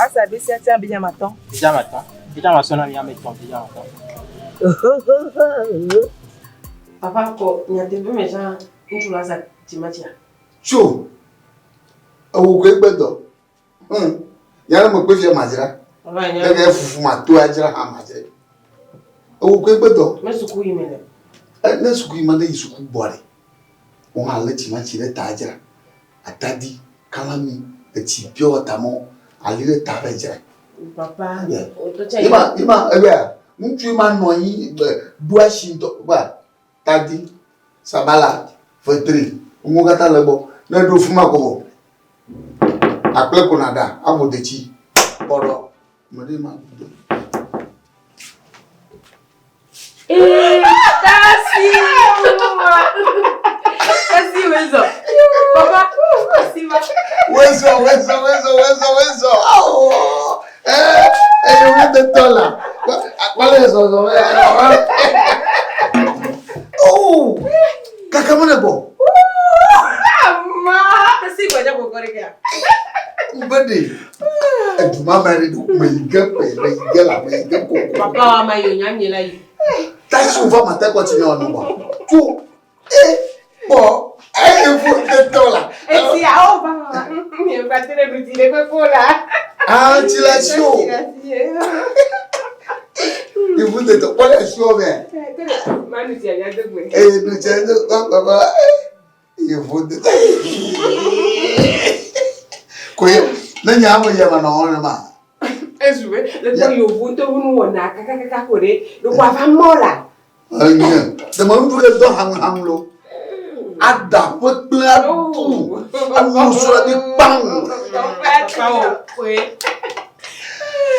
Asa bisia tia bi nyama tɔn. Bi nyama tɔn. Bi nyama sɔn na mi ame tɔn bi nyama tɔn. Papa kɔ nyateƒe me zã ŋutsu la za timatia. Tso ewo koe gbe dɔ. Hmm. Ya ne mekpe fia madzra. Ne ke fufu ma to adzra hã madzra. Ewo koe gbe dɔ. Me suku yi me le. Ne suku yi ma ne yi suku gbɔ ɖe. Wo hã lé timati ɖe ta adzra. Atadi, kalami, etsi, pure water mɔ ali ɖe ta va dzra. Papa, Yima, yima, egbea, ŋutsu ma nɔ anyi ɖo asi ŋutɔ, gba, tadi, sabala, fetri, nuwo katã le egbɔ. Ne eɖo fi ma ko vɔ, akple ko nàɖa, aƒo detsi, kpɔɖɔ, ame ɖe ma do. Tasi! Tasi wezɔ. Papa, tasi va. Wezɔ, wezɔ, wezɔ, wezɔ, wezɔ. Awo! Eh, eh, wo de tɔ la. Wale zɔ zɔ. Oh! Kaka mo ne bɔ. Ma, tasi gbaja ko kɔri kɛ. Mbede. Eduma ma ɖe me yi ge pe, me yi ge la, me yi ge ko. Papa wa ma yo nya nye la yi. Tasi wo va ma te kɔ ti ne ɔnu bɔ. Tso e kpɔ eye vo te tɔ la. Esi awo va ma. Nye va te le nu ti le kpe ko la. Ah, ti la si o. Ivu te tɔ kpɔ le si o mɛ. Ma nu ti anya do gbe. Eye nu ti anya do gbe gbe. Ivu te tɔ. Koye ne nya ame yɛ ma nɔ wɔn ma. Ezu be le kpɔ yovu ŋutɔ ƒe nuwɔna kakakaka ko ɖe ɖeko ava mɔ la. Enye ɖe me nuɖu ɖe dɔ haŋ haŋ lo. Ada ƒe kple aɖu anu srɔ̃ ɖi kpaŋ.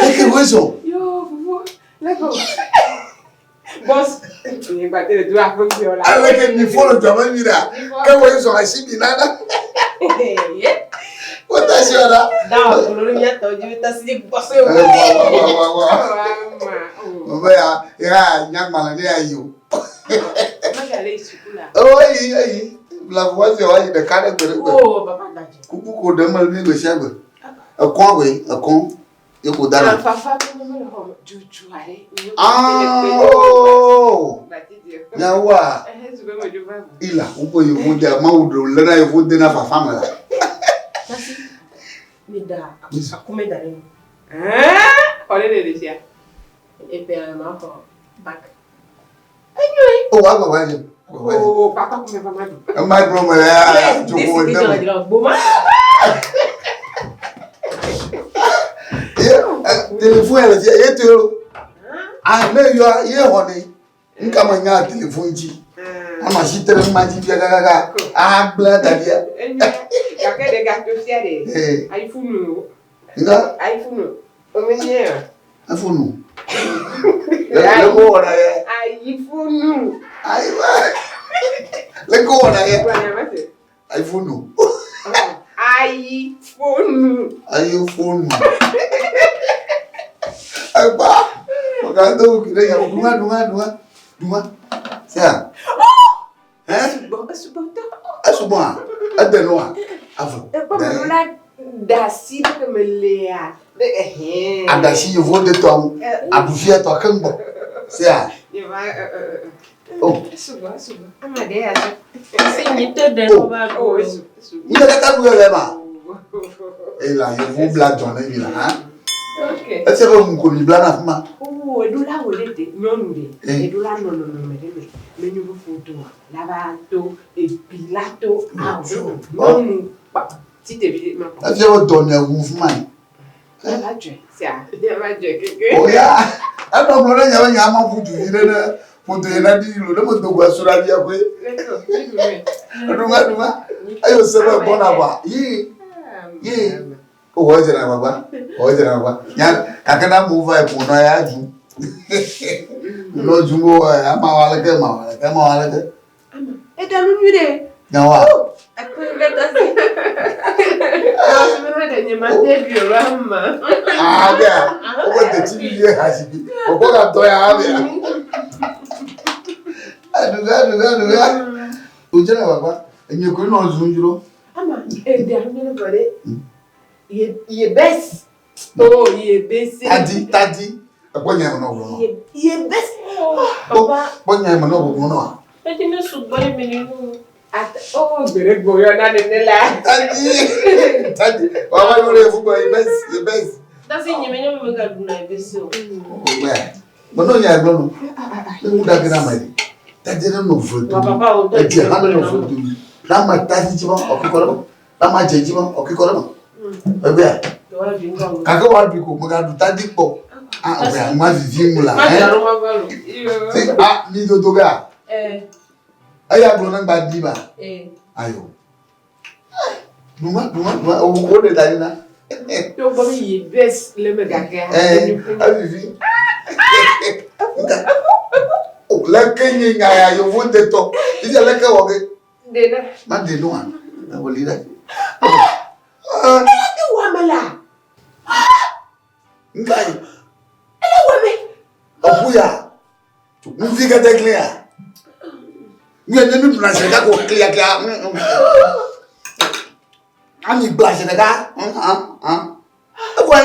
Eke wo zɔ. Yo fufu leko. Boss nye gba te le do aƒe fi la. Aleke mi fɔ le dɔme mi ɖa. Ke wo zɔ asi mi nana. Wo ta si ɔɖa. Da o kolo mi atɔ dzi ta si gbɔ se o. Mo be ya ya nyagbalẽ ne ya yi o. Magale yi suku la. O eyi eyi. Blavu wa fi wa yi ɖeka ɖe gbe ɖe gbe. O papa da dzi. Kuku ko ɖe me mi gbe sia gbe. Ekɔn koe ekɔn ye ko dana. Fafa be me le xɔ me dzodzo aɖe. Ah oh. Nyawoa. Ila woƒe yevu de mawu ɖe lé na yevu de na fafa me la. Mi da akume da ɖe nu. Xɔ ɖe ɖe sia. Eƒe ma xɔ bak. O wa gbagba dze. O papa kume va ma ɖu. Ema gblɔ me ya dzogo de me. Ye telefon yɛ le fia ye to ye Ah ne yɔ ye xɔ ne. Nka me nya telefon dzi. Ama si te ɖe ma dzi fia kakaka. Agblẽ da ɖia. Gake ɖe gato fia ɖe. iPhone. Nga. iPhone. Omenye ya. iPhone. Le ko wɔna yɛ. iPhone. Ayiwa. Le ko wɔna yɛ. iPhone. iPhone. iPhone. Agba. Ọ̀gá tó kù lẹ́yìn àwọn dùnmá dùnmá dùnmá dùnmá. Sẹ́yà. Esugbɔ esugbɔ tɔ. Esugbɔ a ede nu a avɔ. Ekpɔ me la dasi ɖe me lea. Ɖe ɛhɛn. Adasi yevuwo de tɔ ŋu. Aɖufiɛ tɔ keŋ gbɔ. Sẹ́yà. Yeva Oh. Esugbɔ esugbɔ. Ama ɖe ya dze. Si nyi te ɖe Oh. va Oh ɖu. esu esugbɔ. Nye kaka ɖu yɛ lɛ ma. Eyi la yevuwo bla dzɔ ne mi la hã. Okay. Esia be ŋu ko mi bla na fi ma. Oh, eɖo la wɔ ɖe de nyɔnu ɖe. Eh. Eɖo la nɔ nɔnɔme ɖe me. Menyo be foto la va to ebi la to awo. Nyɔnu kpa ti ɖevi ɖe ma kpɔ. Efia be dɔ ne ŋu fi ma yi. Eva dzɔe sia. Eva dzɔe keke. O ya. Enɔ gblɔ ne nye be nye ama ƒu du vi ɖe ne ƒodo yi na ɖi lo ne me do go asu ɖe avia koe. Ɖuma ɖuma. Eyo se be gbɔna vɔa. Yi. Yi. O wɔ dzra gbagba. Wɔ dzra gbagba. Nya gake na amewo va yi ko nɔ ya dzu. Nɔ dzu wo ama wa leke ma wa leke ma wa leke. Ama eɖa nu nyui ɖe. Nyawoa. Akpe ɖe tasi. Ah bia. Wo be detsi vi ye ha si bi. O kɔ ka dɔ ya bia. Aduga aduga aduga. O dzra gbagba. Enye koe nɔ zu dzro. Ama eɖa nu nyui ɖe vɔ ɖe. Ye ye bes. Oh, ye bese. Tadi, tadi. Ekpɔ nya me nɔ gblɔ nɔ. Ye bese. Papa. Kpɔ nya me nɔ gblɔ nɔ. Eti ne sugbɔ ye me nu. Ata oh gbere gboyɔ na nene la. Tadi, tadi. Wa wa yɔ le fugbo ye bese, ye bese. Dasi nye me nye me ga ɖuna ye bese o. O gbɛ. Me nɔ nya gblɔ nɔ. Ne ŋu ɖage na ame ɖe. Tadi ne nɔ ve domi. Edze hã ne nɔ ve domi. Na ame tadi dzi ma, ɔkikɔ ɖe me. Na ame dze dzi ma, ɔkikɔ ɖe me. Egbea. Gake woaɖui ko, mègaɖu tadi kpɔ o. Ah, egbea, nua vivi ŋu la. Eh? Ah, mi dodo gea? Eya gblɔ ne gba di ba. Ayo. Numa, numa, numa, wo ɖe da ɖi na. To gbɔ mi yi bes le me gakea. Eh, evivi. Nka. Leke nye nya ya yovo detɔ. Ifia leke wɔ ge. Dena. Ma de noa. Ewo li ɖe. Ele te wɔ ame la. Nka yi. Ele wɔ ame. Eƒu ya. Nuvi kete klia. Nu ya nye mi ɖuna zi ɖeka ko klia klia. Ami gba zi ɖeka. Evɔe.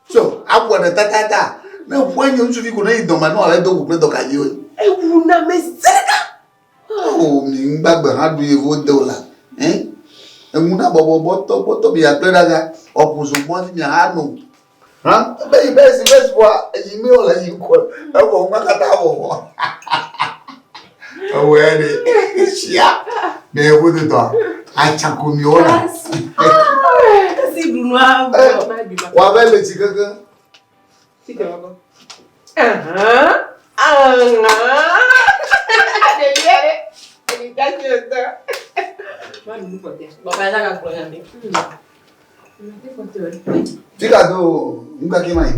So awɔ ɖe tatata. Ne ƒu nye ŋutsuvi ko ne yi dɔme ne wòale do gu kple dɔkaviwo. Ewu na me zi ɖeka. O mi ŋgbagbe hã ɖu yevo de o la. Eh? Eŋu na bɔbɔ bɔtɔ bɔtɔ mi akple ɖaga. Ɔƒo zogbɔn hafi mi aha no. Hã? Be yi be si be si bɔa eyi mi wòle yi ŋkɔ. Evɔ ŋua katã vɔvɔ. Ewɔe ɖe. Shia. Ne yevo de dɔa. Atsako mi wɔna. Kasi ɖu nua vɔ. Wa be le tsi keke. Fika do nuka ke ma yi?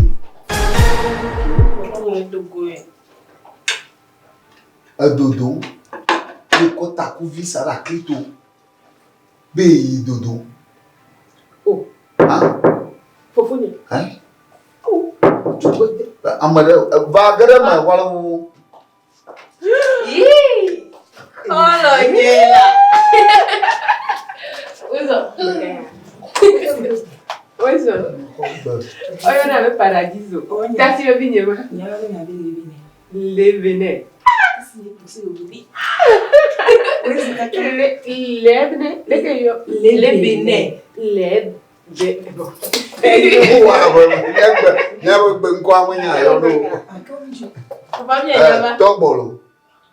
Edodo ye kɔ takuvi sa ɖe aklito be yi dodo. O. Ha? Fofonye. Eh? Ame ɖe va ge ɖe eme wɔ wo. Yii! Kɔlɔ nye la. Wozɔ. Wozɔ. Oyɔna be paradiso. Tati be vinye ma. Lebene. Lebene. Leke yɔ. Lebene. Leb. Míaƒe gbe ŋkɔa menya yɔ ɖo. Tɔgbɔlo,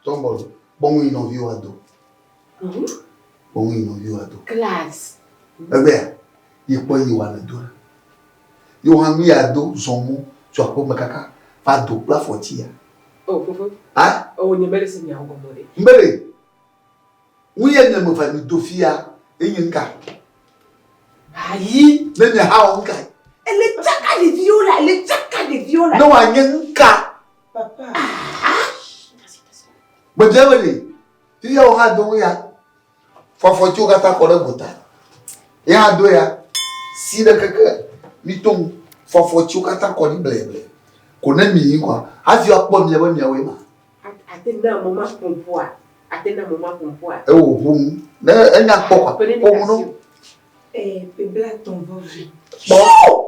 tɔgbɔlo, kpɔ ŋu yi nɔviwo ado. Kpɔ ŋu yi nɔviwo ado. Class. Egbea, yi kpɔ yi wa ne do la. Yi wa nu ya do zɔn mɔ tso aƒe me kaka va do kple afɔti ya. Oh, fofo. Ah? Oh, nye mele se nyawo gɔme ɖe. Mbele. Nu ye nye me va mi do fia enye nka. Ayi. Ne nye ha wɔ nka. Ele tsaka ɖeviwo la, ele tsaka ɖeviwo la. Ne wòanye nka. Papa. Gbedze me li. Fifia wò hã do ŋu ya. Fɔfɔtiwo katã kɔ ɖe gota. Ye hã do ya. Si ɖe keke mi to ŋu. Fɔfɔtiwo katã kɔ ɖi bleble. Ko ne mi yi kɔa, hafi woakpɔ mia be miawoe ma. Ate na mɔ ma ƒoƒoa. Ate na mɔ ma ƒoƒoa. Ewo ƒo nu. Ne enya kpɔ kɔa, ƒo nu no. Eh, pe blatɔn vɔ vi. Kpɔ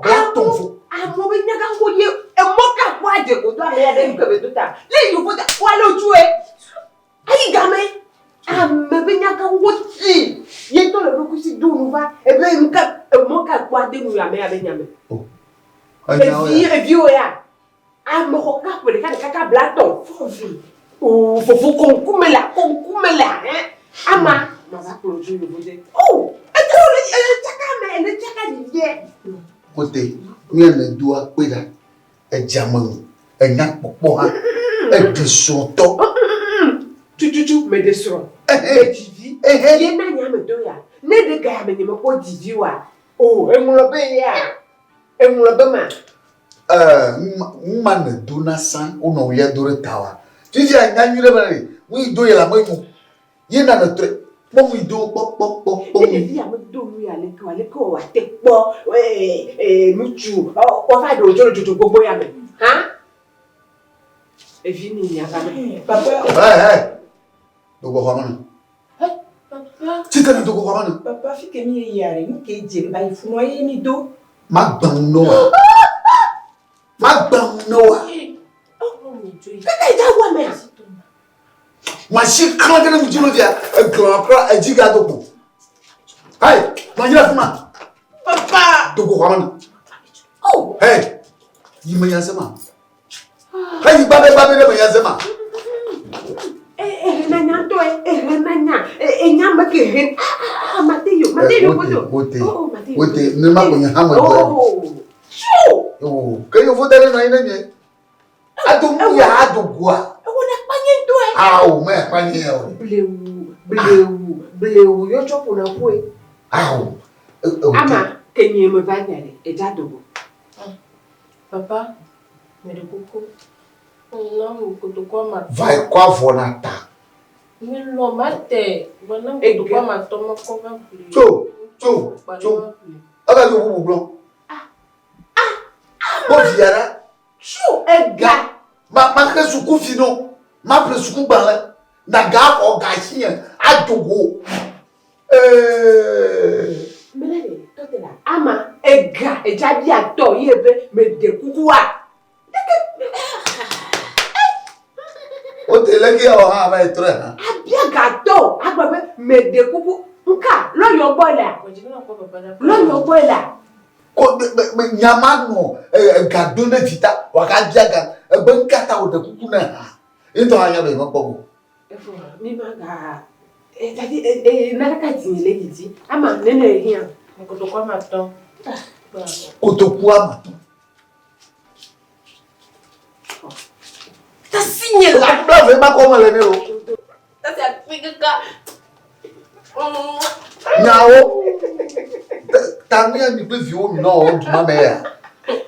blatɔn vɔ. Amewo be nyaga ko ye emɔ ka kpɔ adze ko do ame ya ɖe nu kebe do ta. Le yovo ta wa le otsue. Ayi game. Ame be nyaga wo tsi. Ye tɔ le ɖokui si do nu va. Ebe nu ka emɔ ka kpɔ ade nu ame ya be nyame. Oh. Evi eviwo ya. Ame xɔ ka ƒe ɖeka ɖeka ka blatɔn. Vɔ vi. Oh, fofo konkume la, konkume la, hein. Ama, ma va kplɔ tso yovo de. Oh, etrɔ le ele tsaka me, ele tsaka ɖevie. Kote, nu ya ne doa kpe ɖa, edze ame ŋu, enya kpɔkpɔ hã, eɖe srɔ̃tɔ. Tututu, meɖe srɔ̃. Ehe. Edzivi. Ehe. Ye na nye ame do ya. Ne ɖe ga ya me nye mekpɔ dzivi oa. Oh, eŋlɔ be ya. Eŋlɔ be ma. Nu ma ne do na sã wonɔ wulia do ɖe ta wa. Fifia nya nyui ɖe be ne nu yi do ye la me nyo. Ye na ne trɔe. Kpɔ nu yi do kpɔ kpɔ kpɔ kpɔ Ne nu. ɖevi ya medo nu ya leke o, aleke wòate kpɔ ŋutsu woava ɖe wòdzo le dzodzo gbogbo ya me. Hã? Evi mi nya va me. Papa. Hey hey. Dogo xɔ me ne. Papa. Tsite ne dogo xɔ me ne. Papa, fi ke mi ye ya ɖe, nu ke dze ba yi funua ye mi do. Magbã ŋu ne woa? Magbã ŋu ne woa? Keke dza wu amea. Masi klã ke ɖe ŋuti nu fia, eglã kura edzi gado kpo. Hey, nɔ anyi ɖe afi ma. Papa. Dogo xɔa me na. Oh. Hey, yi me nya se ma. Hey, yi gbabɛ gbabɛ ɖe me nya se ma. Ehe na nya ŋutɔ ye, ehe na nya, enya me ke he, ah, mate yo, mate yo kodo. Wote, Oh, mate yo. wote, ne ma ko nye hã me dɔ. Oh, tso. Oh, ke yevu da ɖe nɔ anyi ne nye. Ado mu ya ado goa. Ewo na kpanye ŋutɔ ye. Awo, me akpanye ya o. Blewu, blewu, blewu, yɔ tsɔ ƒona ƒue. Awo. Ama, ke nye me va nya ɖe, edza dogo. Papa, meɖe kuku. Nam kotokua ma. Va kɔ avɔ na ta. Melɔ mate, vɔ nam kotokua ma tɔ mekɔ va ƒle. Tso, tso, tso. Ega yo bubu gblɔ. Kpɔ via ɖa. Tso ega. Ma ma xe sukuvi no. Ma ƒle sukugbalẽ. Na ga xɔ ga si nye ado go. Ee. Mele ɖe tɔte la. Ama ega edza bia tɔ ye be meɖe kukua. Wote leke ya wɔ hã va yi trɔe hã. Abia gatɔ agblɔ be meɖe kuku nka lɔyɔ gbɔ lea? Lɔyɔ gbɔ lea? Ko me me me nya ma nɔ ega do ne vi ta wòaga bia ga egbe nka ta wòɖe kuku ne hã. Ye ŋutɔ hã nya be yemekpɔ go. Efo mi ma ga dadi e naneke dzi le didi ama nene hiã. Kotoku ame atɔ̃. Kotoku ame atɔ̃. Tasi nye la. Bla ve ma kɔ me le ne o. Tasi akpe kaka. Nyawo. Ta nu ya mi kple viwo mi nɔ wɔm duma me ya.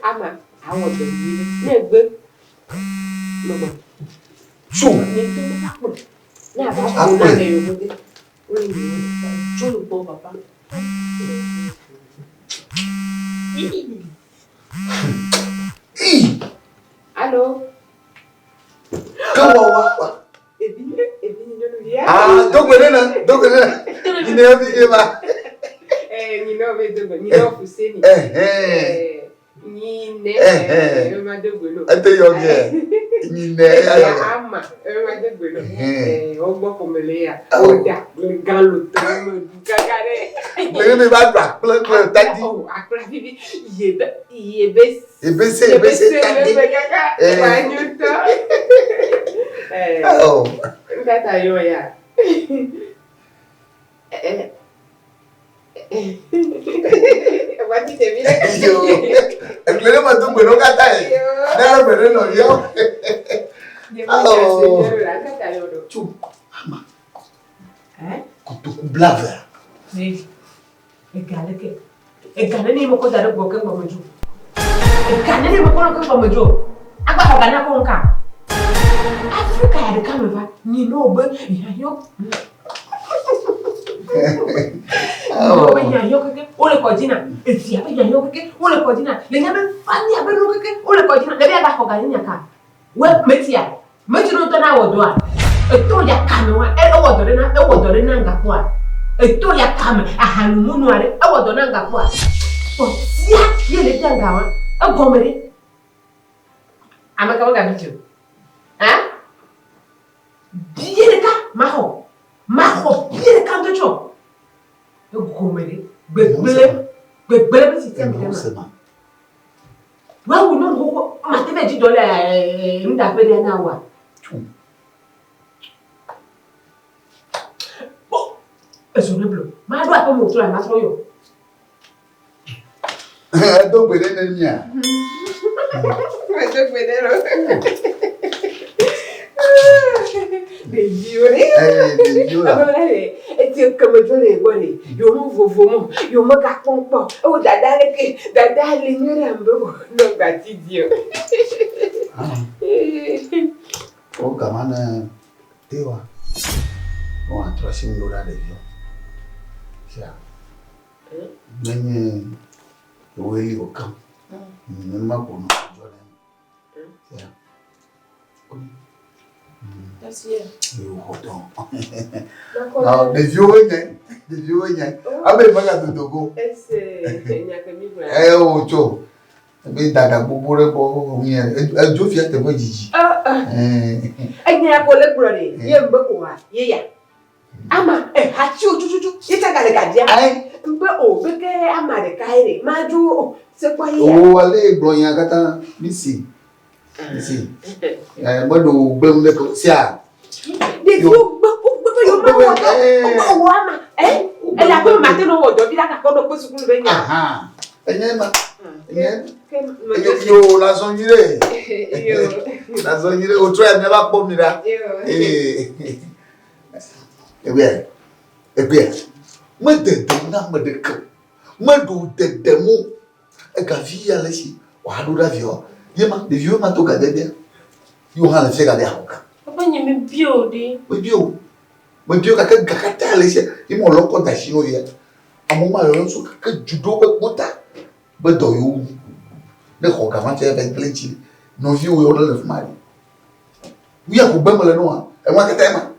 Ama awɔ dɔ nyuie ne gbe. Megbe. Tso. Ne to me akpɔ. Ne ava ko na me yovo de. Tso le gbɔ papa. Allo. Ke wɔ wa wa. Ah, dogbe ne na, dogbe ne na. Nyine bi ye ba. Eh, nyine be dogbe, nyine fuseni. Eh eh. Nyine. Eh ma dogbe no. Ete yɔ ge. Nyine ya yɔ. Ama, e ma dogbe no. Eh, o gbɔ komele ya. O da, le gan lo to me du gaga ɖe. Le mi ba do akple kple tadi. Oh, akple vivi. Yebe, yebe. Yebe se, yebe se tadi. Yebe gaga. Eh. Wa nyutɔ. Eh. Oh. Tata yɔ ya. Eh. Wati ɖevi ɖe. Yo. Egblẽ ne ma do gbe ɖo katã ye. Ne le gbe ɖe nɔviawo. Oh. Tso ama. Kotoku blaeve. Ega leke. Ega nene mekɔ da ɖe gbɔ keŋ gbɔ medzo. Ega nene mekɔ ɖe keŋ gbɔ medzo. Agba xɔ ga na kɔ ŋka. Afrika ya ɖeka me va. Nyi ne wo be hiahiã. Wo be hiahiã keke wole kɔ dzi na. Evia be hiahiã keke wole kɔ dzi na. Le nya be famia be nuwo keke wole kɔ dzi na. Ɖevi agba xɔ ga ne nya ka. Wo metia. Metsi no ŋutɔ na wɔ dɔa. Eto ya kame wa ewɔ dɔ ɖe na ewɔ dɔ ɖe na gakpɔa. Eto ya kame ahanumunu aɖe ewɔ dɔ na gakpɔa. Kpɔtia ye le tia ga wa egɔme ɖe. Ame ka megabi dzi o. Hã? Bie ɖeka maxɔ. Maxɔ bie ɖeka ŋutɔ tsɔ. Egɔme ɖe. Gbegblẽ. Gbegblẽ be si tia mi ɖe ma. Woawu nyɔnu xoxo mate be dzi dɔ le nuɖaƒe ɖe na woa? Kpɔ ezo ne blo. Maɖo aƒe me wòtrɔ matrɔ yɔ. Edo gbe ɖe ne mía. Edo gbe ɖe lo. Ɖeviwo ɖe. Ɖeviwo la. Eti keme dzo le gbɔ le. Yewo me vovo mo. Yewo me gakpɔ kpɔ. Ewo dada leke. Dada le nyuie ɖe ame be nɔ gati di o. Wo gama ne tewa. Wo atrɔ asi ŋu ɖo ɖa ɖeviwo. Sia. Nenye woe li wòkam. Nenema ko nɔ dzɔ ɖe. Sia. Ɖeviwo nye. Ɖeviwo nya. Abe mega dodo go. Ese nya ke mi gblɔ. Eye wo tso. Ebe dada gbogbo ɖe gbɔ ŋu edzo fia teƒe dzidzi. Enya ya ko le gblɔ ɖe ye ŋbe oa ye ya. Ama ehatiwo tututu ye tsa gale gadia. Ŋbe o be ke ama ɖeka ye ɖe madzo o se kpɔ ye ya. Wo ale gblɔ nya katã mi si. Mi si. Meɖo gblẽm ɖe ko sia. Ɖeviwo gbe wogbe be yewo mawɔ dɔ wogbe wɔ ama ɛ ele aƒe me mate nɔ wɔ dɔ vi la gakɔ ɖo kpe sukulu be nya. Enye ma. Enye. Yo la zɔ nyui ɖe. La zɔ nyui ɖe. Wotrɔ ya míava kpɔ mi ɖa. Egbea, egbea, mede dɔ na ame ɖeke o. Meɖo dedem o. Egavi ya le esi wòaɖo ɖe aviawo. Ye ma, ɖeviwo ma to gadede. Ye wò hã le fia gade axɔ ga. Papa nye mebia o ɖe. Mebia o. Mebia o gake ga katã le esia. Ye ma wòlɔ kɔ de asi na wo ya. Amewo ma yɔyɔm so keke du ɖewo be kpɔta be dɔ yewo wu. Ne xɔ ga ma tse ava yi gblẽ ŋuti. Nɔviwò yawo ne le fi ma ɖe. Nu ya ko gbe mele nɔa, enua katã ema.